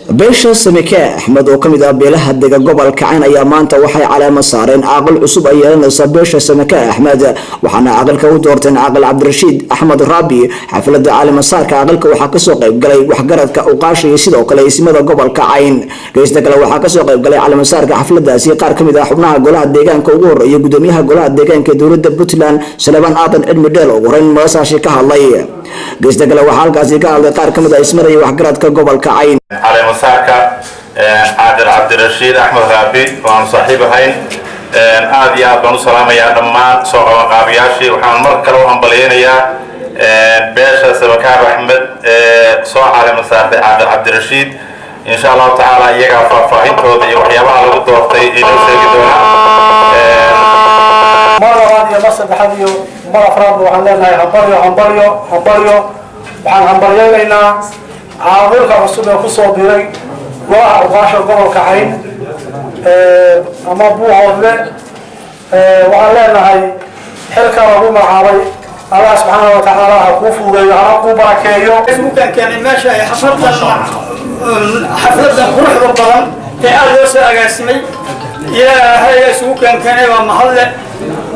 Beesha Sameke Axmed oo kamid ah beelaha dega gobolka Cayn ayaa maanta waxay caleemo saareen caaqil cusub ay yeelanaysa beesha Sameke Axmed, waxaana caaqilka u doorteen Caaqil Cabdirashiid Axmed Raabi. Xaflada caleemo saarka caaqilka waxaa kasoo qayb galay waxgaradka, uqaasha iyo sidoo kale ismada gobolka Cayn. Geysta kale waxaa kasoo qayb galay caleemo saarka xafladaasi qaar kamid ah xubnaha golaha deegaanka, ugu horeeya gudoomiyaha golaha deegaanka ee dowlada Puntland, Salebaan Aadan Cilmi Dheel, ugu horeyn madashaasi ka hadlay. Geysta kale waxaa halkaasi ka hadlay qaar kamid ah ismada iyo waxgaradka gobolka Cayn. Caleemasaarka Caaqil Cabdirashiid Axmed Raabi oo aanu saaxiib ahayn, aad iyo aad baan u salaamayaa dhammaan soo qabanqaabiyaashii. Waxaan mar kale u hambalyaynayaa beesha Sabakaab Axmed ee soo caleema saartay Caaqil Cabdirashiid. Insha Allahu tacaala iyagaa faahfaahintooda iyo waxyaabaha lagu doortay inoo sheegi doonaa. Mar labaad iyo mar saddexaad iyo mar afraadba waxaan leenahay hambalyo, hambalyo, hambalyo. Waxaan hambalyaynaynaa caaqilka cusub ee kusoo biray golaha uqaasha gobolka Cayn ama Buuhoodle. Waxaan leenahay xilka lagu magacaabay Allah subxaana wa tacaala ha kuu fududeeyo, hana kuu barakeeyo. Facebookan keenay meesha ay xafladan quruxda badan ee aada loo soo agaasimay. Ilaahay isugu keenkeenay waa mahadle.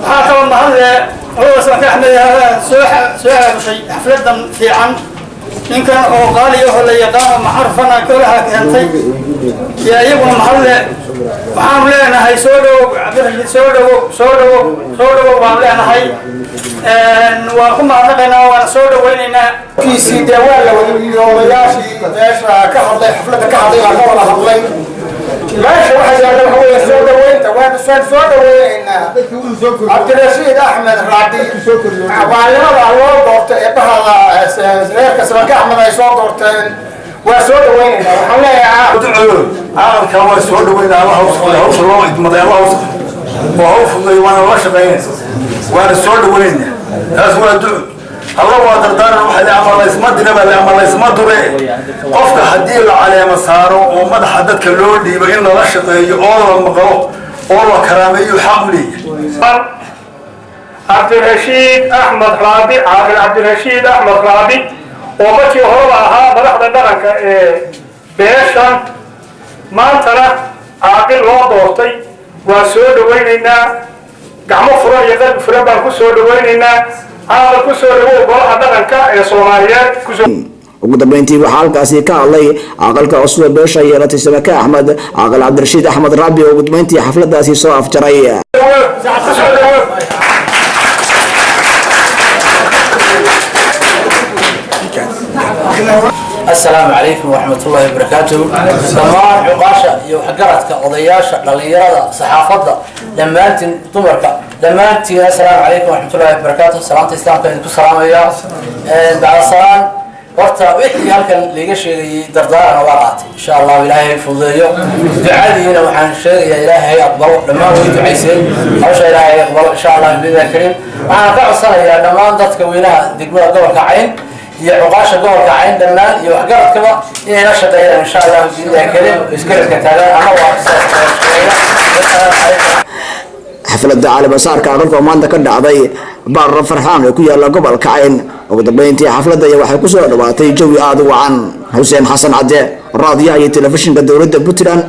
Waxaa kaloo mahadle qolada Samaka Axmed soo soo aabushay xafladan fiican. Ninkan oo qaali aho la yaqaano macarfana golaha keentay iyo iyaguna mahadle. Waxaanu leenahay soo dhawow Cabdirashiid, soo dhawow, soo dhawow, soo dhawow baanu leenahay. Waan ku mahadnaqaynaa, waana soo dhawaynaynaa. Kiisii dee waa la wada yidhi, odayaashii meesha ka hadlay, xafladda ka hadlay baa ka wada hadlay. Meesha waxa yaalla waxa weeye soo dhaweynta. Waanu soo dhaweynaynaa Cabdirashiid Axmed Raabi. Caqaalnimada loo doortay ee bahada reerka Samaka Axmed ay soo doorteen waa soo dhaweynaynaa. Waxaan leeyahay caaqalka waa soo dhaweynaa. Allah hawsha loo idmaday Allah oo haw fududay, waana la shaqeynaysa, waana soo dhaweynayna. Taas waa duco, alla waa dardaaran. Waxa la ama laysma diraba ama laysma dure. Qofka haddii la caleemo saaro oo madaxa dadka loo dhiibo, in lala shaqeeyo oo la maqlo oo la karaameeyo xaq u leeyahay. Cabdirashiid Axmed Raabi, Caaqil Cabdirashiid Axmed Raabi oo markii horeba ahaa madaxda dhaqanka ee beeshan, maantana caaqil loo doortay, waan soo dhawaynaynaa. Gacmo furan iyo qalbi furan baan ku soo dhawaynaynaa. Caaqil, ku soo dhawow golaha dhaqanka ee Soomaaliyeed kusoo. Ugu dambeyntii waxaa halkaasi ka hadlay caaqilka cusub ee beesha yeelatay Samake Axmed, Caaqil Cabdirashiid Axmed Raabi, oo ugu dambeyntii xafladaasi soo afjaray. Kusoo dhawow. Asalaamu calaykum waraxmat ullahi wabarakaatuhu. Dhammaan cuqaasha iyo waxgaradka, odayaasha, dhallinyarada, saxaafadda, dhammaantiin, dumarka, dhammaantiin, assalaamu calaykum waraxmatullahi wabarakaatuh. Salaamta Islaamka idinku salaamaya. Bacda salaan, horta wixii halkan liiga sheegayay dardaarana waa qaatay. Insha Allahu Ilaahay fududeeyo. Ducadiina waxaan sheegayaa Ilaahay aqbalo. Dhammaan way ducayseen, hawsha Ilaahay aqbalo insha Allah biidni kariim. Waxaan ka codsanayaa dhammaan dadka weynaha degmada gobolka Cayn iyo cuqaasha gobolka Cayn dhammaan iyo waxgaradkaba inay la shaqeeyaan insha Allah biidni kariim, isgarabka taagaan ama waa sidaas. Assalaamu calaykum. Xaflada caleemasaarka caaqilka oo maanta ka dhacday Baar Farxaan ee ku yaala gobolka Cayn, ugu dambeyntii xafladda ayaa waxay kusoo dhawaatay jawi aada u wacan. Xuseen Xasan Cadde, raadiyaha iyo telefishinka dowladda Puntland.